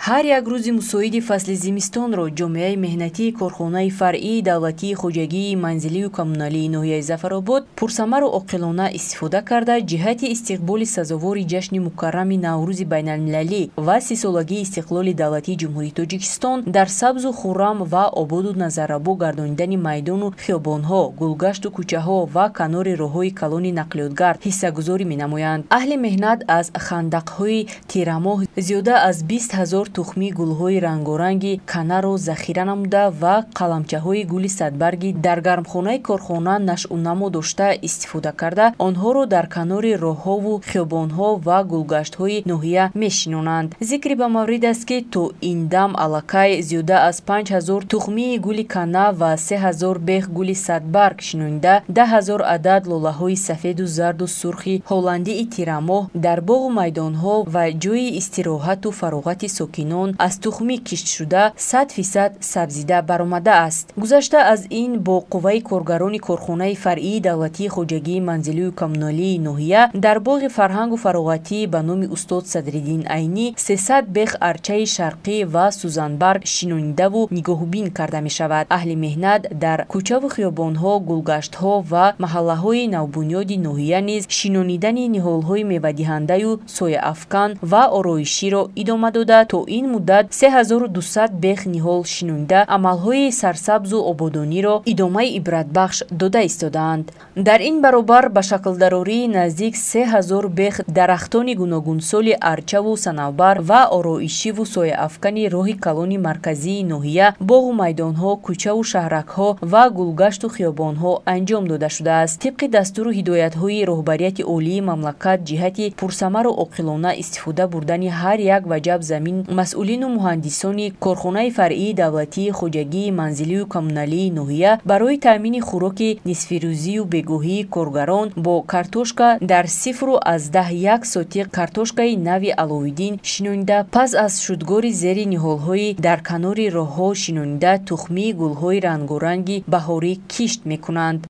Ҳар як рӯзи мусоиди фасли зимистонро ҷомеаи меҳнатии корхонаи фаръии давлатии хоҷагии манзилию коммуналии ноҳияи Зафаробод пурсамару оқилона истифода карда, ҷиҳати истиқболи сазовори ҷашни мукаррами Наврӯзи байналмилалӣ ва 30-солагии истиқлоли давлатии Ҷумҳурии Тоҷикистон дар сабзу хуррам ва ободу назаррабо гардонидани майдону хиёбонҳо, гулгашту кӯчаҳо ва канори роҳҳои калони нақлиётгард ҳиссагузорӣ менамоянд. Аҳли меҳнат аз хандақҳои тирамоҳ зиёда аз 20 ҳазор тухмии гулҳои рангоранги канаро захира намуда ва қаламчаҳои гули садбарги дар гармхонаи корхона нашъунамо дошта истифода карда, онҳоро дар канори роҳҳову хиёбонҳо ва гулгаштҳои ноҳия мешинонанд. Зикри ба маврид аст, ки то ин дам аллакай зиёда аз 5000 тухмии гули кана ва 3000 бех гули садбарг шинонида, 10 000 адад лолаҳои сафеду зарду сурхи ҳолландии тирамоҳ дар боғу майдонҳо ва ҷойи истироҳату фароғати сокинон аз тухмӣ киштшуда 100% сабзида баромадааст. Гузашта аз ин, бо қувваи коргарони корхонаи фаръии давлатии хоҷагии манзилию коммуналии ноҳия дар боғи фарҳангу фароғатӣ ба номи устод Садриддин Айнӣ 300 бех арчаи шарқӣ ва сӯзанбарг шинонидаву нигоҳубин карда мешавад. Аҳли меҳнат дар кӯчаву хиёбонҳо, гулгаштҳо ва маҳаллаҳои навбунёди ноҳия низ шинонидани ниҳолҳои мевадиҳандаю сояафкан ва ороиширо идома дода, то ин муддат 3200 бех ниҳол шинонида, амалҳои сарсабзу ободониро идомаи ибратбахш дода истодаанд. Дар ин баробар ба шаклдарории наздик 3000 бех дарахтони гуногунсоли арчаву санавбар ва ороишиву сояафкани роҳи калони марказии ноҳия, боғу майдонҳо, кӯчаву шаҳракҳо ва гулгашту хиёбонҳо анҷом дода шудааст. Тибқи дастуру ҳидоятҳои роҳбарияти олии мамлакат, ҷиҳати пурсамару оқилона истифода бурдани ҳар як ваҷаб замин, масъулину муҳандисони корхонаи фаръии давлатии хоҷагии манзилию коммуналии ноҳия барои таъмини хӯроки нисфирӯзию бегоҳии коргарон бо картошка дар 0,1 сотиқ картошкаи нави Аловиддин шинонида, пас аз шудгори зери ниҳолҳои дар канори роҳҳо шинонида, тухмии гулҳои рангоранги баҳорӣ кишт мекунанд.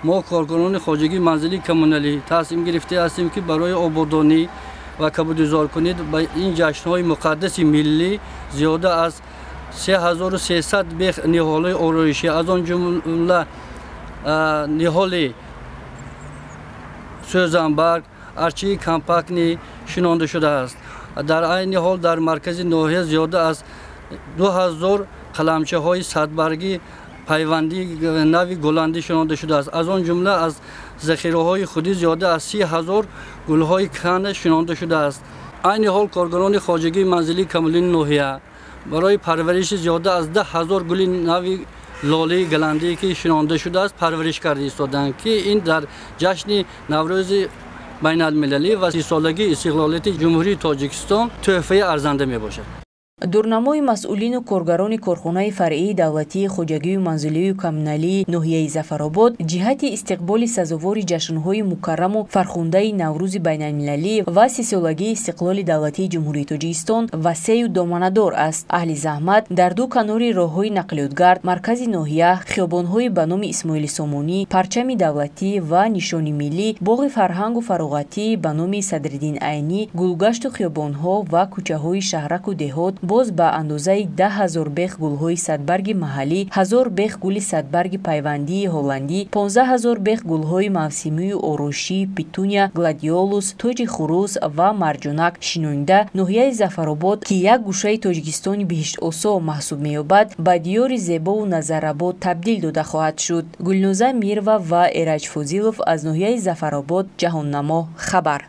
Мо, коркунони хоҷагии манзилии коммуналӣ, тасмим гирифта ҳастем, ки барои ободонӣ ва кабудизоркунӣ ба ин ҷашнҳои муқаддаси миллӣ зиёда аз 3300 бех ниҳолҳои ороишӣ, аз он ҷумла ниҳоли сӯзанбарг, арчаи компактный шинонда шудааст. Дар айни ҳол дар маркази ноҳия зиёда аз 2000 қаламчаҳои садбаргӣ пайвандии нави голландӣ шинонда шудааст. Аз он ҷумла аз захираҳои худӣ зиёда аз 30 000 гулҳои кана шинонда шудааст. Айни ҳол коргарони хоҷагии манзилии коммуналии ноҳия барои парвариши зиёда аз 10 000 гули нави лолаи голландие, ки шинонда шудааст, парвариш карда истодаанд, ки ин дар ҷашни Наврӯзи байналмилалӣ ва 30-солагии истиқлолияти Ҷумҳурии Тоҷикистон тӯҳфаи арзанда мебошад. Дурнамои масъулину коргарони корхонаи фаръии давлатии хоҷагию манзилию коммуналии ноҳияи Зафаробод ҷиҳати истиқболи сазовори ҷашнҳои мукарраму фархундаи Наврӯзи байналмилалӣ ва 30-солагии истиқлоли давлатии Ҷумҳурии Тоҷикистон васею доманадор аст. Аҳли заҳмат дар ду канори роҳҳои нақлиётгард, маркази ноҳия, хиёбонҳои ба номи Исмоили Сомонӣ, Парчами давлатӣ ва Нишони миллӣ, боғи фарҳангу фароғатӣ ба номи Садриддин Айнӣ, гулгашту хиёбонҳо ва кӯчаҳои шаҳраку деҳот боз ба андозаи 10 000 бех гулҳои садбарги маҳаллӣ, 1000 бех гули садбарги пайвандии ҳолландӣ, 15 000 бех гулҳои мавсимию ороишии петуния, гладиолус, тоҷи хурӯс ва марҷонак шинонида, ноҳияи Зафаробод, ки як гӯшаи Тоҷикистони биҳиштосо маҳсуб меёбад, ба диёри зебову назаррабо табдил дода хоҳад шуд. Гулноза Мирова ва Эраҷ Фозилов аз ноҳияи Зафаробод, Ҷаҳоннамо хабар.